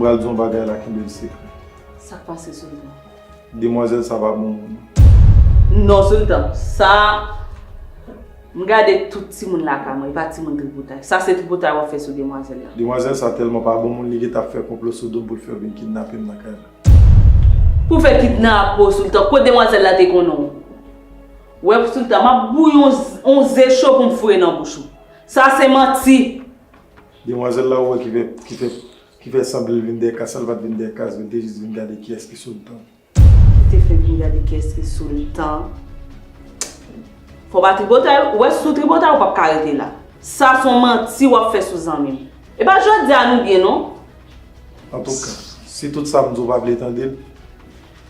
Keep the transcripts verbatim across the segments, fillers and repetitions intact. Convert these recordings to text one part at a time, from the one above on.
Pral di yon bagay la, kenbe l sekrè. Sa k pase, Soultan? Demwazèl sa pa bon moun. Non, Soultan, sa, m gade tout timoun lakay mwen, e pa timoun tripotay. Sa se tripotay w ap fè sou demwazèl la. Demwazèl sa tèlman pa bon moun, li gentan ap fè konplo sou do m pou l fè vin kidnape m nan kay la. Pou fè kidnape w, Soultan, kote demwazèl la te konnen w? Wè, Soultan, m ap bouyi yon, yon ze cho pou m foure nan bouch ou. Sa se manti. Demwazèl la ou wè ki fè, ki fè, ki fè sanble l vin dèyè kaz, sa l pa t vin dèyè kaz, li te jis vin gade kiyès ki Soultan. Li te fenk vin gade kiyès ki Soultan. Fò w pa tripotay, ou wè si w tripotay ou p ap ka rete la. Sa se yon manti w ap fè sou zanmi m. E pa jodi a nou byen non. Antouka, si tout sa m di w pa vle tande l,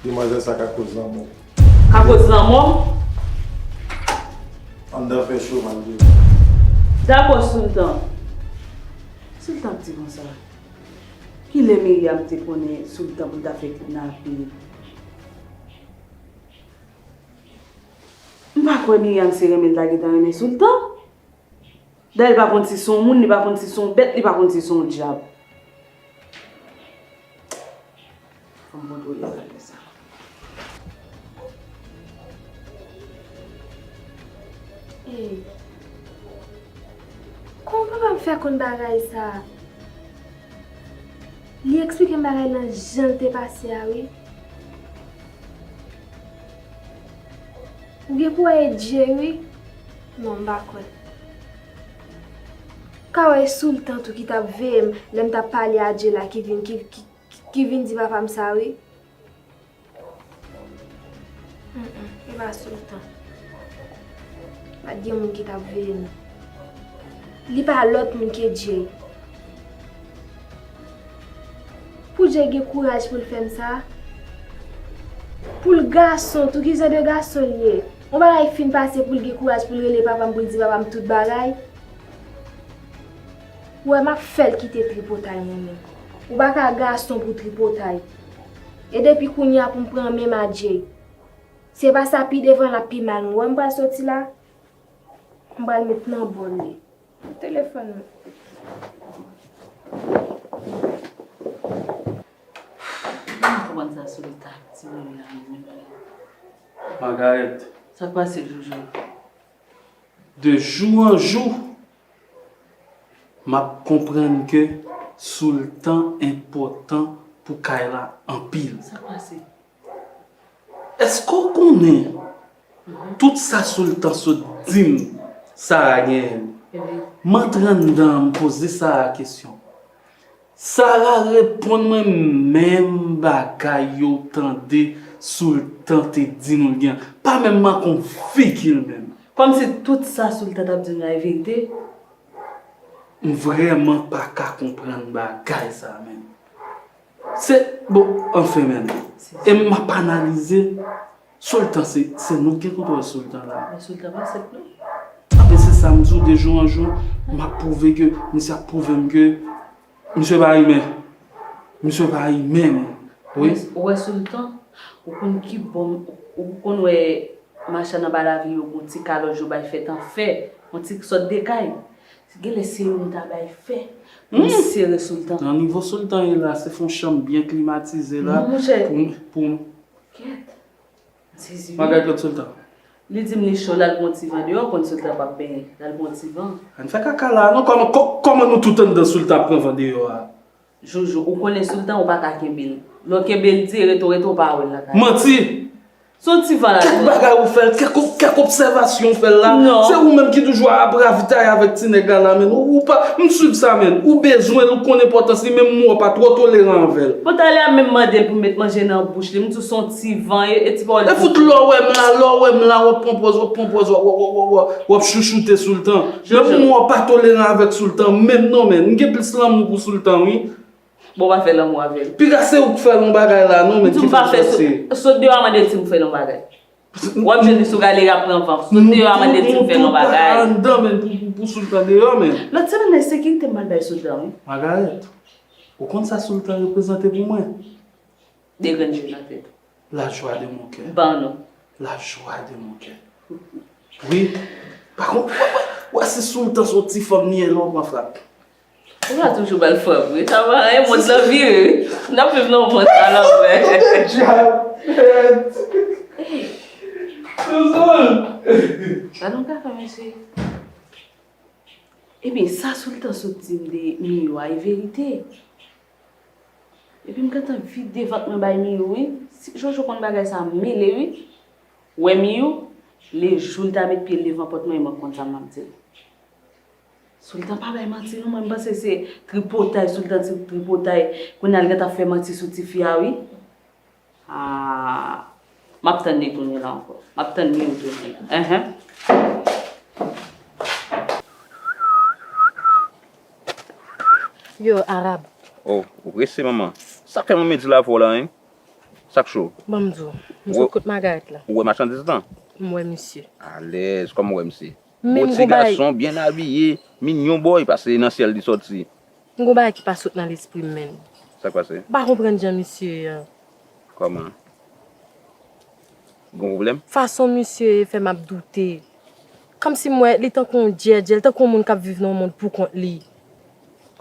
demwazèl sa ka koz lanmò w. Ka koz lanmò m? Anndan fè cho malgre w. Dakò Soultan. Soultan ap di konsa. Kilè Myriam te konnen Soultan pou l ta fè kidnape? M pa kwè Myriam se renmen l ta gentan renmen Soultan. Dayè l pa konn si se yon moun, li pa konn si se yon bèt, li pa konn si se yon dyab. Fò m kontwole bagay sa. Ey, kòman papa m fè konn bagay sa? Li eksplike m bagay lan jan l te pase a wi. Ou gen pou wè e Djey wi. Non, m pa kwè. Ka wè e Soultan tou ki t ap veye m lè m t ap pale a Djey la ki vin, ki, ki, ki vin di papa m sa wi. Mm, mm, e pa Soultan. Pa t gen moun ki t ap veye nou. Li pa lòt moun ke Djey. Pou Djey gen kouraj pou l fè m sa? Pou l gason tou, ki jan de gason l ye? Yon bagay fin pase pou l gen kouraj pou l rele papa m, pou l di papa m tout bagay? Ou wè m ap fè l kite tripotay mwen menm. Ou pa ka gason pou tripotay. E depi kounye a pou m pran men m a Djey. Se pa sa pi devan l ap pi mal. Ou wè m pral soti la, m pral met nan bòl li. Telefòn mwen. M pa konprann sa Soultan ap di menm la menm. Margaret. Sa k pase Jojo? De jou an jou, m ap konprann ke Soultan enpòtan pou kay la anpil. Sa k pase? Èske w konnen tout sa Soultan sot di m Sara genyen l? M antre anndan an, m poze Sara kesyon. Sara reponn mwen menm bagay yo tande Soultan te di nou l gen. Pa menm manke yon vigil menm. Kòmsi tout sa Soultan t ap di nou la e verite? M vrèman pa ka konprann bagay sa menm. Se, bon, anfen menm. E m ap analize, Soultan se, se nou ki gen kontwòl Soultan la. Men Soultan pa senp non. Anben se sa m di w, de jou an jou, m ap pwouve ke, misye ap pwouve m ke misye pa imen. Misye pa imen menm. Wi. Ou wè Soultan, ou konn ki bon, ou konn wè machann anba lavil yo gon ti kalòt yo bay fèt an fè, yon ti sòt de kay. Genlè se yo m ta bay fè pou m sere Soultan. Nan nivo Soultan ye la, se fè yon chanm byen klimatize la pou, pou. Kèt. Sezi wi. Magal Klòd Soultan. Li di m li cho, l al pran yon ti van deyò, konn Soultan p ap benyen, l al pran yon ti van. Ann fè kaka la non, kòman, kò-, kòman nou tout anndan Soultan ap pran van deyò a? Jojo, ou konnen Soultan ou pa ka kenbe l. Lè w kenbe l di, rete w rete w pa wè l lakay. Manti! Se yon ti van l al pran. Kèk bagay ou fè l, kèk, kèk obsèvasyon ou fè l la. Non. Se ou menm ki toujou ap ravitaye avèk ti nèg la la, men ou, ou pa, m swiv sa, men ou bezwen l, ou konn enpòtans li, men m wè w pa twò toleran avè l. Bon, talè a menm mande l pou m met manje nan bouch li, m di w se yon ti van, e, e ti pawòl. E fout lè w wè m la, lè w wè m la, w ap pran pòz, w ap pran pòz, w ap, w ap, w ap, w ap, w ap chouchoute Soultan. Men m wè w pa toleran avèk Soultan, menm non, men m gen plis lanmou pou Soultan, wi. Bon, w pa fè lanmou avè l. Piga se ou k fè l yon bagay la, non, men ki fè l sòti. Sot deyò a mande l si m fè l yon bagay. W ap jwenn li sou galeri ap pran van. Sot deyò a mande l si m fè l yon bagay. Nou tout pa anndan, men pou, pou, pou Soultan deyò, men. Lòt semèn nan, e sekirite m pral bay Soultan, wi. Magarèt, ou konn sa Soultan reprezante pou mwen? De grenn je nan tèt ou. La joie de mon cœur. Ban nou. La joie de mon cœur. Wi. Pa kont, wè, wè, wè si Soultan se yon ti fanm li ye, lè w pran frap. Ou ka toujou ba l frap, wi. Sa pa anyen, mond lan vire, wi. N ap viv nan yon mond alanvè. Japèt. Souzoul. Gad yon kaka, mesye. Ebyen, sa Soultan sot di m de Miyou a, e verite. Epi m gentan vide vant mwen bay Miyou, wi. Si Jojo konn bagay sa, m mele, wi. Wè Miyou, lejou l ta met pye l devan pòt mwen, mwen konn sa m ap di l. Soultan pa bay manti non, mwen m panse se tripotay, Soultan ti tripotay, kounye a l gentan fè manti sou tifi a wi. Ah, m ap tann li tounen la ankò. M ap tann li tounen la. Enhen. Yo, Arab. Oh, ou prese manman. Sa k fè manmi di l avè w la, hein? Sa k cho? Ban m di w. M sot kot Magaret la. Ou wè machandiz lan? M wè misye. Alèz, kòman w wè misye? Bo ti gason, byen abiye, minyon bòy, paske nan syèl li sòti. M gon bagay ki pa sot nan lespri m, menn. Sa k pase? M pa konprann jan misye ye a. Kòman? Gon pwoblèm? Fason misye ye fè m ap doute. Kòmsi m wè li tankou yon djèdjè, li tankou yon moun k ap viv nan yon mond poukont li.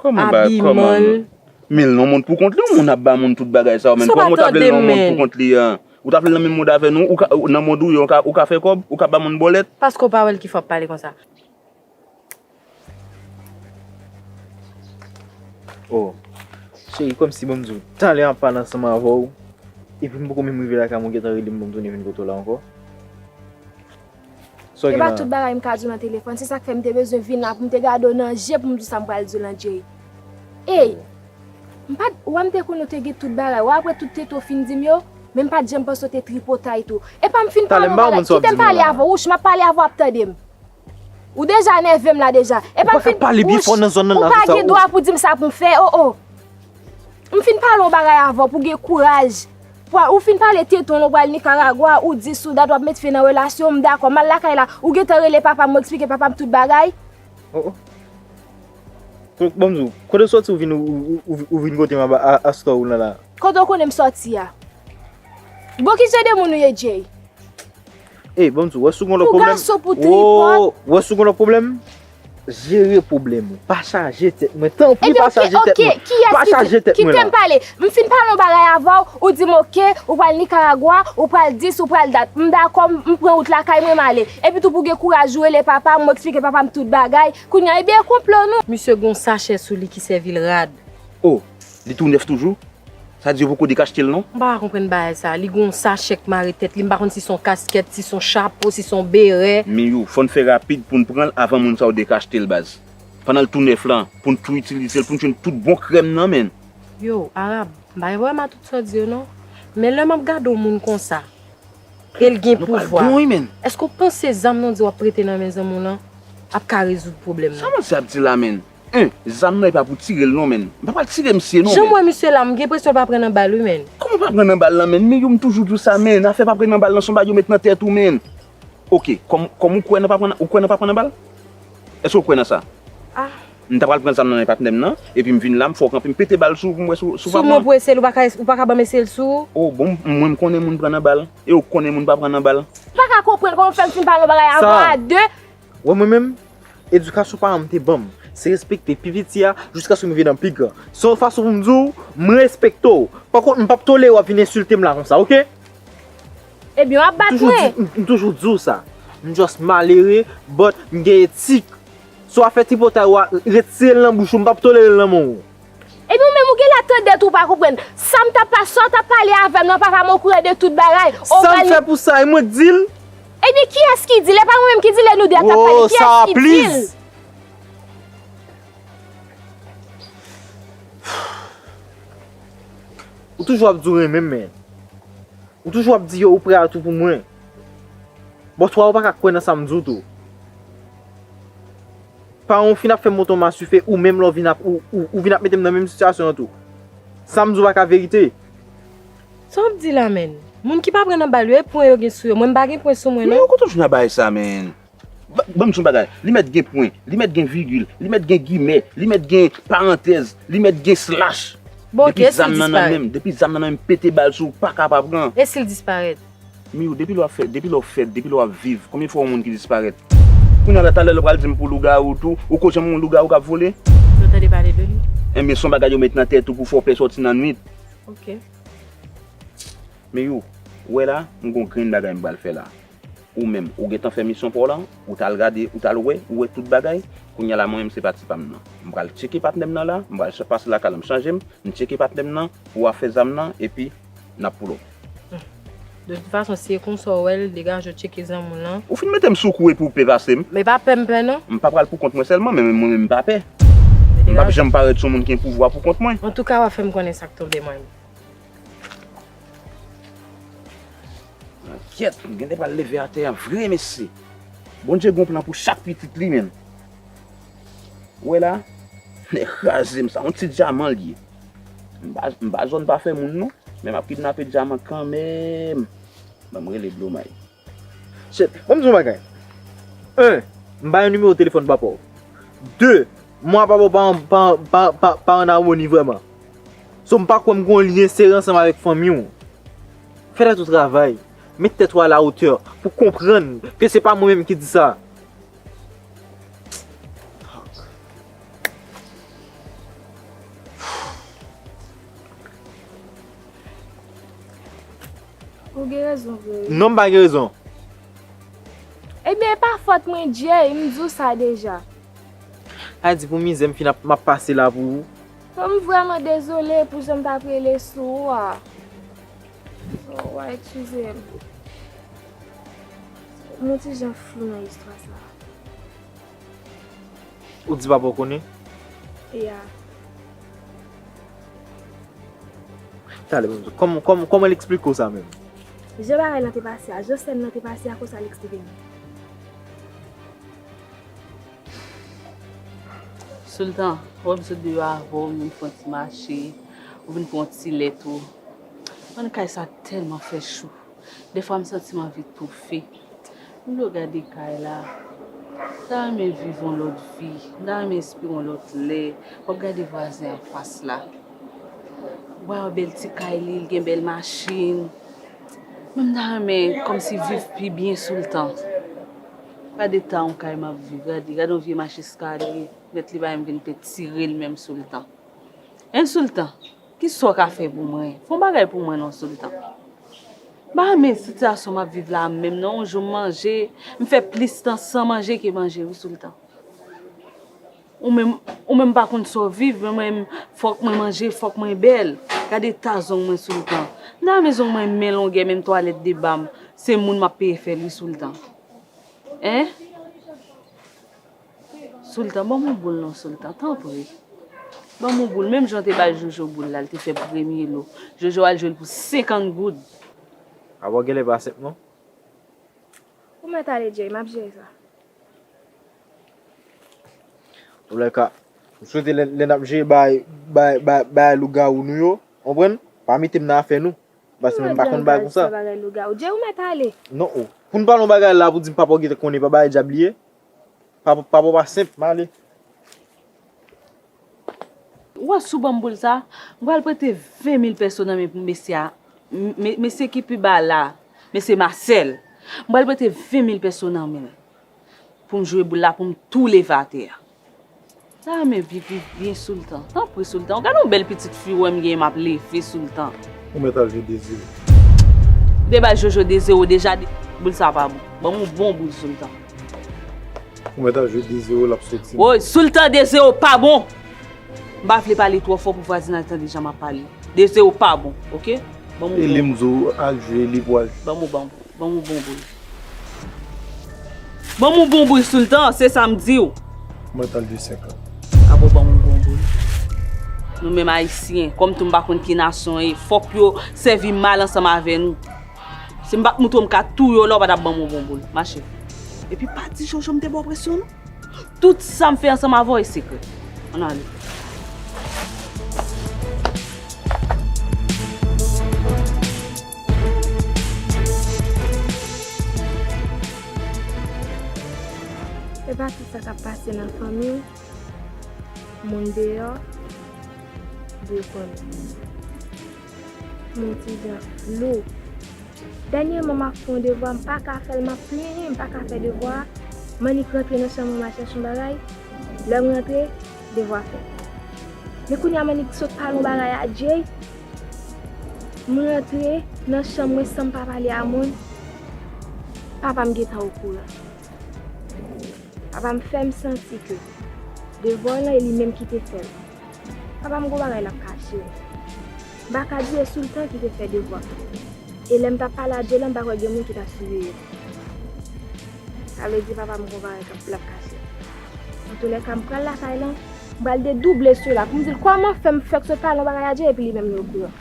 Kòman ba, kòman? Abiman l. Men l nan yon mond poukont li, yon moun ap ba moun tout bagay sa yo, menn. Kòman ou ta vle l nan yon mond poukont li an? Ou ta vle l nan menm mond avè nou, ou ka, nan mond ou ye, ou ka, ou ka fè kòb, ou ka ba moun bòlèt. Paske w pa wè l ki fè w ap pale konsa. Oh, cheri, kòmsi ban m di w, talè m ap pale ansanm avè w, epi m poko menm rive lakay mwen, ou gentan rele m pou m tounen vin kote w la ankò. Sa w gen la? E pa tout bagay m ka di w nan telefòn, se sa k fè m te bezwen vin la pou m te gade w nan je pou m di w sa m pral di w lan je. Ey! M pa t, w wè m te konnen w te gen tout bagay, w wè apre tout tete w fin di m yo, men m pa t janm panse w te tripotay tou. E pa m fin pale yon bagay, kite m pale avè w, wouch, m ap pale avè w, ap tande m. Ou deja nève m la deja. E pa m fin, wouch, ou pa gen dwa pou di m sa pou m fè, oh, oh. M fin pale yon bagay avè w pou gen kouraj. Ou fin pale tete w, ou pral Nikaragwa, ou di sou dat w ap met fen nan relasyon, m dakò, m al lakay la, ou gentan rele papa m, ou eksplike papa m tout bagay. Oh, oh. Bon, ban m di w, kote w soti ou vin, ou, ou, ou, ou vin kote m a, a, astò ou la la? Kote w konnen m soti a? Bon, ki jan de moun ou ye, Jay? Ey, ban m di w, wè si w gon lòt pwoblèm. Pou gason, pou tripòt. Wè si w gon lòt pwoblèm. Jere pwoblèm ou. Pa chaje tèt mwen. Tanpri, pa chaje tèt mwen. Pa chaje tèt mwen la. Kite m pale. M fin pale yon bagay avè w, ou di m oke, ou pral Nikaragwa, ou pral dis, ou pral dat. M dakò, m, m pran wout lakay mwen, m ale. Epi tou pou gen kouraj ou rele papa m, ou eksplike papa m tout bagay. Kounye a, ebyen, e konplo nou. Misye gon sachè sou li ki sèvi l rad. Oh, li tou nèf toujou? Sa di yo poko dekachte l non? M pa ka konprann bagay sa. Li gon sachè k mare tèt li. M pa konn si s on kaskèt, si s on chapo, si s on berè. Miyou, fò n fè rapid pou n pran l avan moun sa yo dekachte l baz. Pandan l tou nèf lan, pou n tou itilize l, pou n jwenn tout bon krèm nan, menn. Yo, Arab, m pa gen pwoblèm a tout sa w di yo non. Men lè m ap gade yon moun konsa, e l gen pouvwa. Èske w panse zam nan w di w ap prete nan men zanmi w lan ap ka rezoud pwoblèm nan? Sa misye ap di la, menn? Hein, zam nan e pa pou tire l non, menn. M pa pral tire misye non, menn. Jan m wè misye la, m gen enpresyon l pa pran nan bal wi, menn. Kòman pa pran nan bal lan, menn? Miyou, m toujou di w sa, menn. Afè pa pran nan bal lan, s on bagay yo met nan tèt ou, menn. Oke, kòm, kòm ou kwè nan pa pran, ou kwè nan pa pran nan bal? Èske w kwè nan sa? Ah. M ta pral pran zam nan men patnè m nan, epi m vin la, m fè w kanpe, m pete bal sou ou pou m wè si w, si w pa pran. Si w mwen pou eseye l, ou pa ka, ou pa ka ban m eseye l sou ou? Oh, bon, mwen m konnen moun pran nan bal, e ou konnen moun pa pran nan bal. M pa ka konprann kòman w fè m fin pale yon bagay avè w a de. Wè mwen menm, edikasyon paran m te ban m, se respekte pi piti a jiskaske m rive nan pi gran. Se yon fason pou m di w, m respekte w. Pa kont, m p ap tolere w ap vin ensilte m la konsa, oke? Ebyen, w ap bat mwen. M toujou di, m, m toujou di w sa. M just malere, but m gen etik. Si w ap fè tripotay ou a, retire l nan bouch ou, m p ap tolere l nan men w. Ebyen, ou menm, ou genlè tande tou, ou pa konprann. Sa m t ap pa, sa w t ap pale avè m nan, papa m okouran de tout bagay. Sa m fè pou sa, e mwen k di l? Ebyen, kiyès ki di l? E pa mwen menm ki di l, e nou de a k t ap pale. Kiyès ki di l? Ou toujou ap di w renmen m, men. Ou toujou ap di yo ou prè a tou pou mwen. Bòswa ou pa ka kwè nan sa m di w tou. Paran w fin ap fè m monte yon masife, ou menm lè w vin ap, ou, ou, ou vin ap mete m nan menm sitiyasyon an tou. Sa m di w pa ka verite. Sa w ap di la, menn? Moun ki pa pran nan bal yo, e pwen yo gen sou yo. Mwen, m pa gen pwen sou mwen, non. Men yo kote w jwenn nan bagay sa, menn? Ba, ban m di w yon bagay. Li mèt gen pwen, li mèt gen vigil, li mèt gen gimè, li mèt gen parantèz, li mèt gen slash. Bon, oke, eske l disparèt? Depi zam nan nan men m, depi zam nan nan men m, pete bal sou ou, pa ka pa pran. Eske l disparèt? Miyou, depi lè w ap fè, depi lè w fèt, depi lè w ap viv, konbyen fwa w wè yon moun ki disparèt? Kounye a la, talè lè w pral di m pou lougawou tou, ou ko janm wè yon lougawou k ap vole? Nou tande pale de li? Enben, se yon bagay yo met nan tèt ou pou fè w pè sòti nan nwit. Ok. Men yo, ou wè la, m gon grenn bagay m pral fè la. Ou menm, ou gentan fè misyon pa w lan, ou t al gade, ou t al wè, ou wè tout bagay. Kounye a la, mwen menm, se pati pa m nan. M pral tcheke patnè m nan la, m pral pase lakay la, m chanje m, m tcheke patnè m nan pou afè zam nan, epi n ap pull up. De tout fason, si e konsa w wè l, degaje w tcheke zam ou lan. Ou fin mete m sou kou epi w pè pase m? Men pa pè m pè non. M pa pral pou kont mwen sèlman, men mwen menm m pa pè. M p ap janm parèt yon moun ki gen pouvwa pou kont mwen. Antouka, w ap fè m konnen sa k tonbe mwen. Kyèt, m genlè pral leve atè a vre, mesye. Bondye gon plan pou chak pitit li, menm. Ou wè la? Nèg kraze m sa, yon ti dyaman l ye. M pa, m pa zòn pa fè moun, non. Men m ap kidnape dyaman kanmenm. Ban m rele Blomay. Shit, ban m di w yon bagay. En, m pa gen nimewo telefòn papa w. De, mwa papa w pa, pa, pa, pa, pa an amoni vrèman. So, m pa kwè m gen yon lyen sere ansanm avèk fanmi w. Fè tèt ou travay. Met tèt ou a la otè pou konprann ke se pa mwen menm ki di sa. Ou gen rezon vre wi. Non, m pa gen rezon. Ebyen, e pa fòt mwen, Jay, m di w sa deja. A di pou mizè m fin ap, m ap pase la pou ou. Mwen, m vrèman dezole pou jan m t ap rele sou ou a. Oh, w a eskize m. M yon ti jan flou nan istwa sa a. Ou di papa w konnen? Ya. Talè, ban m di w, kòman, kòman, kòman l eksplike w sa menm? Jan bagay lan te pase a, jan sèn nan te pase a, konsa l eksplike m. Soultan, wè m sot deyò avè w, m vin fè yon ti mache, ou vin pran yon ti lè tou. Ann kay sa tèlman fè cho. Dèfwa m santi m anvi toufe. M vle w gade kay la. M ta renmen viv yon lòt vi. M ta renmen espere yon lòt lè. W ap gade vwazen anfas la. W a wè bèl ti kay li, l gen bèl machin. Men m ta renmen kòmsi viv pi byen Soultan. Gade eta yon kay m ap viv, gade, gade yon vye mach eskalye. Mèt li pa menm vin pe tire l menm Soultan. Hein Soultan? Kisa w ka fè pou mwen? Fè yon bagay pou mwen non, Soultan. M pa renmen sitiyasyon m ap viv la menm non. Yon jou m manje, m fè plis tan san manje ke manje wi, Soultan. Ou menm, ou menm pa konn sa w viv, men mwen, fòk mwen manje, fòk mwen bèl. Gade eta zong mwen, Soultan. M ta renmen zong mwen men longè, menm twalèt de ba m, se moun m ap peye fè l wi, Soultan. Hein? Soultan, ban m yon boul non, Soultan, tanpri. Ban m yon boul, menm jan w te bay Jojo boul la, l te fè premye lo. Jojo al jwe l pou senkant goud. Apa w genlè pa senp non? Ou mèt ale, Jay, m ap jere sa. Antoulèka, m swete lè, lè n ap jere bay, bay, bay, bay lougawou nou yo, konprann? Pa mete m nan afè nou. Paske mwen m pa konn bagay konsa. Sa bagay lougawou. Jay, ou mèt ale. Non, oh. Pou n pale yon bagay la, pou di m papa w gentan konnen, pa bagay dyab li ye. Papa, papa w pa senp, m ale. Ou wè si w ban m boul sa, m pral prete ven mil pèso nan men mesye a. M-, me-, mesye ki pi ba la, mesye Marcel. M pral prete ven mil pèso nan men l. Pou m jwe boul la, pou m tou leve atè a. M ta renmen viv, viv byen Soultan. Tanpri Soultan, gade yon bèl pitit fi w wè m genyen m ap leve Soultan. Ou mèt al jwe de zewo. Ou te bay Jojo de zewo deja, de-, boul sa pa bon. Ban m yon bon boul Soultan. Ou mèt al jwe de zewo, l ap soti. Woy, Soultan, de zewo pa bon. M pa vle pale twò fò pou vwazinaj tande jan m ap pale. De zewo pa bon, oke? Ban m yon bon. E li m di w al jwe, li pou al jwe. Ban m yon bon, ban m yon bon boul. Ban m yon bon boul Soultan, se sa m di w. Mwen t al de senkant. Apa w ban m yon bon boul. Nou menm Ayisyen, kòm tou m pa konn ki nasyon w ye, fòk yo sèvi mal ansanm avè nou. Si m pa t montre w m ka touye w la, w pa t ap ban m yon bon boul. Mache. Epi pa di Jojo m te ba w presyon non. Tout sa m fè ansanm avè w e sekrè. Ann ale. Epa ki sa k ap pase nan fanmi w, moun deyò dwe konnen. Mwen ti jan flou. Dènyèman, m ap fè yon devwa, m pa ka fè l, m ap plenyen, m pa ka fè devwa a. M annik rantre nan chanm mwen, m al chèche yon bagay. Lè m rantre, devwa fèt. Men kounye a m annik sot pale yon bagay a Jay. M rantre nan chanm mwen san m pa pale a moun. Papa m gentan okouran. Papa m fè m santi ke devwa w lan e li menm ki te fè l. Papa m gon bagay l ap kache m. M pa ka di e Soultan ki te fè devwa m. E lè m t ap pale a Jay lan, m pa kwè gen moun ki t ap siveye m. Sa vle di papa m gon bagay k ap, l ap kache m. Antoulèka, m pral lakay lan, m pral dedouble sela pou m di l kòman fè m fèk sot pale yon bagay a Jay epi li menm li okouran.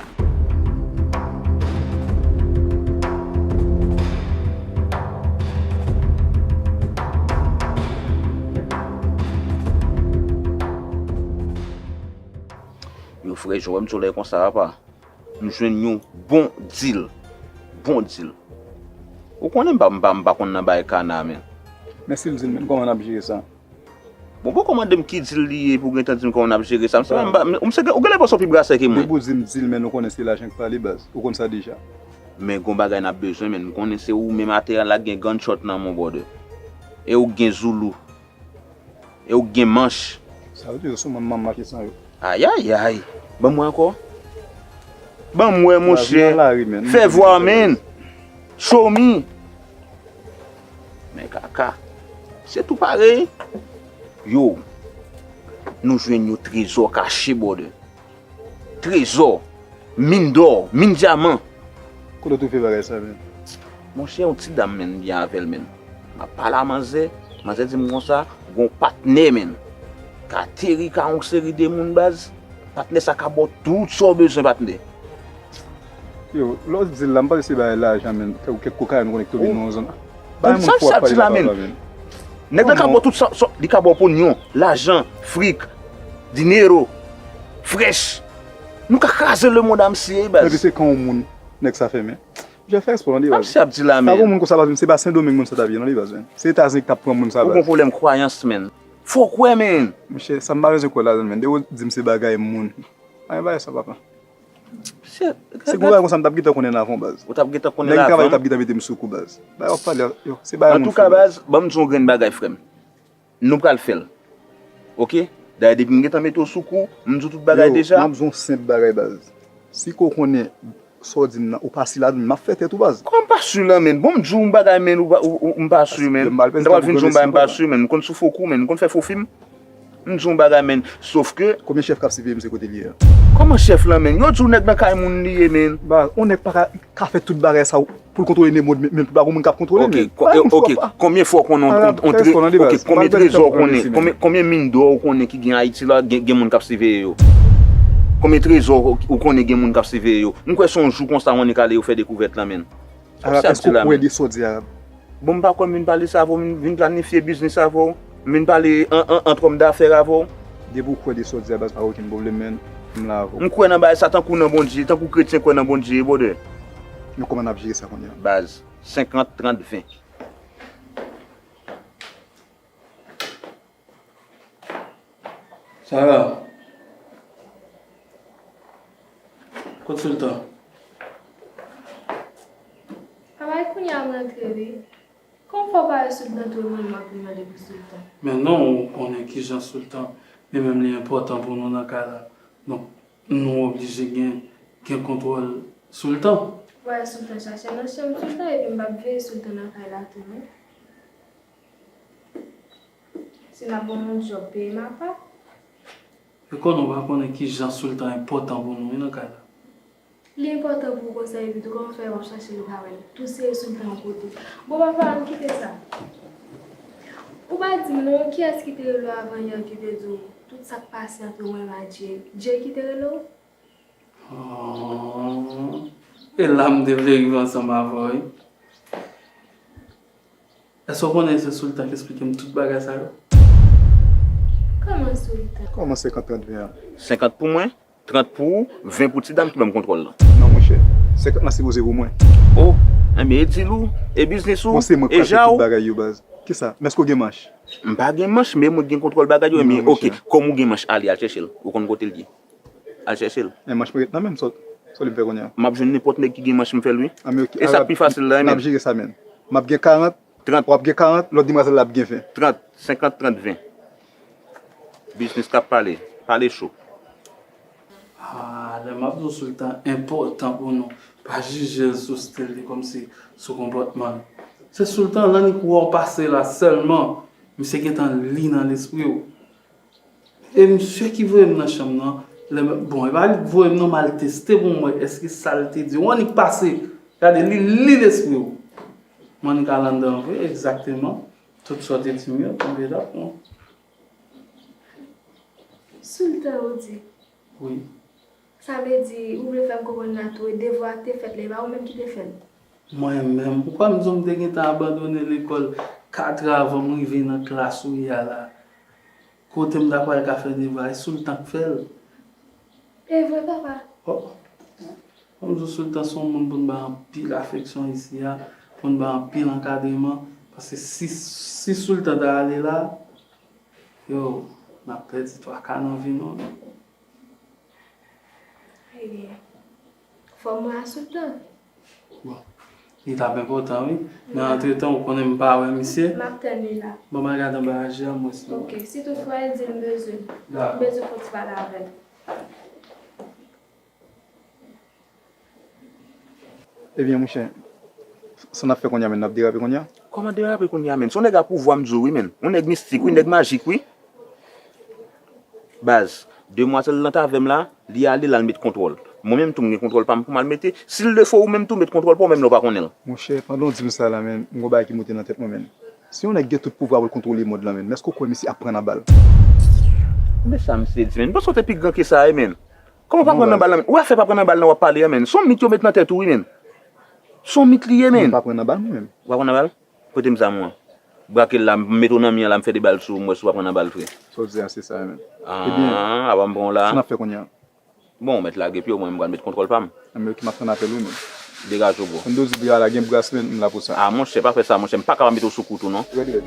Yo, frè, jan w wè m di w la konsa, apa, m jwenn yon bon deal. Bon deal. Ou konnen m pa, m pa, m pa konn nan bay kana, men. Men si l di l, men kòman n ap jere sa? Bon, poko mande m ki deal li ye pou w gentan di m kòman n ap jere sa. M se pa, m, m se, ou genlè panse w pi brasè ke mwen. Depi w di m deal, men ou konnen se lajan k pale, baz. Ou konn sa deja. Men gon bagay n ap bezwen, men m konnen se ou menm atè a la gen gunshot nan men w, brother. E ou gen zoulou. E ou gen manch. Sa yo toujou sou mwen, m ap mache san yo. Ayayay. Ban m wè ankò. Ban m wè, monchè. Fè vwa, man. Show me. Men kaka. Se tou parèy. Yo. Nou jwenn yon trezò kache, brother. Trezò, min dò, min dyaman. Kote w twouve bagay sa, menn? Monchè, yon ti dam, menn, m byen avè l, menn. M ap pale a manzè, manzè di m konsa, gon patnè, menn, k ateri ka yon seri de moun, baz. Patnè sa ka ba w tout sa w bezwen, patnè. Yo, lè w di l la, m panse se bagay lajan, menn. Kèk, kèk kokayen ou konnen ki tonbe nan yon zòn. Bay moun fou ap pale la, papa, menn. Nèg la ka ba w tout sa, sa, li ka ba w ponyon, lajan, frik, dinero, frèch. Nou ka kraze lemonn a misye, baz. Epi se kan yon moun, nèg sa fè, men. Misye fè espò, non, li, baz. Sa misye ap di la, men. Pa gon moun konsa, baz, se pa Sendomeng moun sa t ap ye, non, li, baz, men. Se Etazini ki t ap pran moun sa, baz. Ou gon pwoblèm kwayans, men. Fò w kwè, men. Monchè, sa m pa bezwen kwè ladan l, men. Depi w di m se bagay moun. Pa gen bagay sa, papa. Se gon bagay konsa m t ap gentan konnen avan, baz. Ou t ap gentan konnen avan? Nèg travay yo t ap gentan mete m sou kou, baz. Bagay w ap pale a, yo, se bagay moun fou, baz. Antouka, baz, ban m di w yon grenn bagay, frè m. Nou pral fè l. Oke? Dayè, depi m gentan mete w sou kou, m di w tout bagay deja. Yo, m ap di w yon senp bagay, baz. Si ke w konnen sa w di m nan, ou pa si ladan l, m ap fè tèt ou, baz. Kòman m pa si la, menn? Bon, m di w yon bagay, menn, ou pa, ou, ou, m pa si, menn. M ta pral vin di w yon bagay, m pa si, menn. M konn sou fo kou, menn. M konn fè fo fim. M di w yon bagay, menn. Sof ke. Konbyen chèf k ap siveye m se kote l ye a? Kòman chèf lan, menn? Yo di w nèg nan kay moun li ye, menn. Baz, yon nèg pa ka, ka fè tout bagay sa pou l kontwole lemonn, men, men pa gon moun k ap kontwole l, menn. Oke, konbyen fwa w konnen, oke, konbyen trezò w konnen, konbyen, konbyen min dò w konnen ki gen Ayiti la, gen, gen moun k ap siveye yo? Konbyen trezò w, ou konnen gen moun k ap siveye yo? M kwè se yon jou konsa w annik ale yo fè dekouvèt lan, menn. Arab, èske w kwè de sa w di, Arab? Bon, m pa kwè m vin pale sa avè w, m vin planifye biznis avè w, m vin pale an, an, ant òm dafè avè w. Depi w kwè de sa w di a, baz, pa gen okenn pwoblèm, menn. M la avè w. M kwè nan bagay sa tankou nan Bondye, tankou kretyen kwè nan Bondye, brother. Men kòman n ap jere sa kounye a? Baz, senkant, trant, ven. Sara. Kot Soultan? Papa, e kounye a m rantre wi. Kòman fè w pa wè Soultan tou, e mwen m ap vin mande pou Soultan? Men non, ou konnen kijan Soultan, li menm li enpòtan pou nou nan kay la. Donk, nou oblije gen, gen kontwòl Soultan. Wè Soultan chache nan chanm Soultan, epi m p ap veye Soultan nan kay la tou non. Si n ap ban m yon djòb, peye m apa. E konnen w pa konnen kijan Soultan enpòtan pou nou wi nan kay la. Li enpòtan pou w konsa, epi tou kòman fè w ap chache l ou pa wè l? Tou se Soultan yon kote. Bon papa, ann kite sa. Ou pa di m non, kiyès ki te rele w avan yè ki te di w tout sa k pase ant mwen menm ak Jay? Jay ki te rele w? Oh, e la m te vle rive ansanm avè w wi. Èske w konnen se Soultan k esplike m tout bagay sa yo? Kòman Soultan? Kòman senkant trant ven an? Senkant pou mwen, trant pou ou, ven pou ti dam ki ban m kontwòl lan. Non monchè, senkant lan sipoze pou mwen. Oh, enben e deal ou, e biznis ou, e ja w. Bon, se mwen k pral fè tout bagay yo baz. Kisa? Men èske w gen manch? M pa gen manch, men mwen gen kontwòl bagay yo, enben oke, kòm ou gen manch, ale al chèche l. Ou konn kote l ye. Al chèche l. Men manch mwen ret nan men m, sa w vle m fè kounye a? M ap jwenn nenpòt nèg ki gen manch m fè l wi. E sa k pi fasil la wi, men. N ap jere sa, men. M ap gen karant, w ap gen karant, lòt demwazèl la ap gen ven. Trant, senkant, trant, ven. Biznis k ap pale. Pale cho. Ah, lè m ap di w Soultan enpòtan pou nou, pa jije l sou stil li, kòmsi sou konpòtman l. Se Soultan, lè annik wè w pase la sèlman, misye gentan li nan lespri w. E misye ki voye m nan chanm nan, lè m, bon, e pa li k voye m non, m al teste pou m wè èske sa l te di w annik pase. Gade, li li lespri w. M annik al anndan vre, egzakteman. Tout sa w te di m yo, tonbe dakò. Soultan ou di. Wi. Sa vle di, ou vle fè m konprann la tou, e devwa a k te fèt la, e pa ou menm ki te fè l? Mwen menm, ou kwè m di w m te gentan abandone lekòl kat è avan m rive nan klas ou ye a la? Kote m ta pral ka fè devwa, e Soultan k fè l. E vre, papa? Oh. Fò m di w Soultan se yon moun pou n bay anpil afeksyon isi a, pou n bay anpil ankadreman, paske si, si Soultan ta ale la, yo, n ap pèdi twa ka nan vi nou. Ebyen, fò m wè a Soultan. Bon, li t ap enpòtan, wi. Men antretan, ou konnen m pa wè misye. M ap tann li la. Bon, m al gade anba aji a, m wè si. Ok, si toutfwa l di l bezwen m, Dakò. M bezwen fè yon ti pale avè l. Ebyen, monchè, sa n ap fè kounye a, menn? N ap derape kounye a? Kòman derape kounye a, menn? Se yon nèg a pouvwa, m di w, wi, menn. Yon nèg mistik, wi, nèg majik, wi. Baz, demwazèl lan t avè m la, li ale, l al met kontwòl. Mwen menm tou, m gen kontwòl pa m pou m al mete. Si l de fo, ou menm tou, met kontwòl pa w, menm lè w pa konnen l. Monchè, pandan w di m sa la, menn, m gon bagay ki moute nan tèt mwen, menn. Si yon nèg gen tout pouvwa pou l kontwole mond lan, menn, men èske w kwè misye ap pran nan bal? Men sa misye di, menn. M panse w te pi gran ke sa, wi, menn. Kòman w pa pran nan bal nan, menn? Ou wè afè pa pran nan bal nan w ap pale a, menn. Se yon mit yo met nan tèt ou, wi, menn. Se yon mit li ye, Mwen menn. pa pran nan bal, mwen menm. Ou pa pran nan bal? Pote m zam ou an. Brake l la, m mete w nan mi an la, m fè de bal sou ou, m wè si w pa pran nan bal vre. Sa w di a, se sa, menn. Ebyen, Ah, apa m pran w la? Sa n ap fè kounye a? Bon, ou mèt lage pye w, mwen m pral met kontwòl pa m. Anben, ok, m ap tann apèl ou, menn. Degaje w, bro. Konn do di bra la, gen bras, menn, m la pou sa. Ah, monchè, pa fè sa, monchè. M pa kapab mete w sou kout ou, non. Rèd, rèd.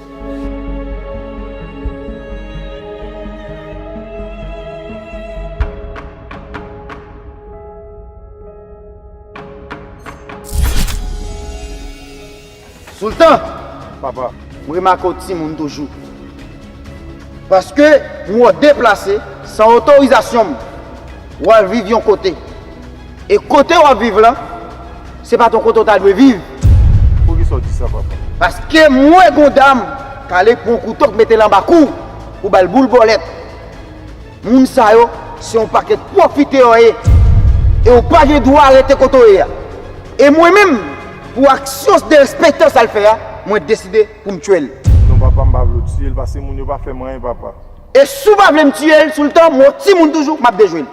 Soultan! Papa. M remake w timoun toujou. Paske m wè w deplase san otorizasyon m. W al viv yon kote. E kote w ap viv lan, se pa t yon kote w ta dwe viv. Poukisa w di sa, papa? Paske m wè gon dam k ale pran yon kouto k mete l anba kou pou ba l boul bòlèt. Moun sa yo, se yon pakèt pwofitè yo ye. E w pa gen dwa rete kote w ye a. E mwen menm, pou aksyon derespektan sa l fè a, mwen deside pou m tiye l. Non, papa, m pa vle w tiye l, paske moun yo pa fè m anyen, papa. E si w pa vle m tiye l, Soultan, m wè w timoun toujou, m ap dejwe l.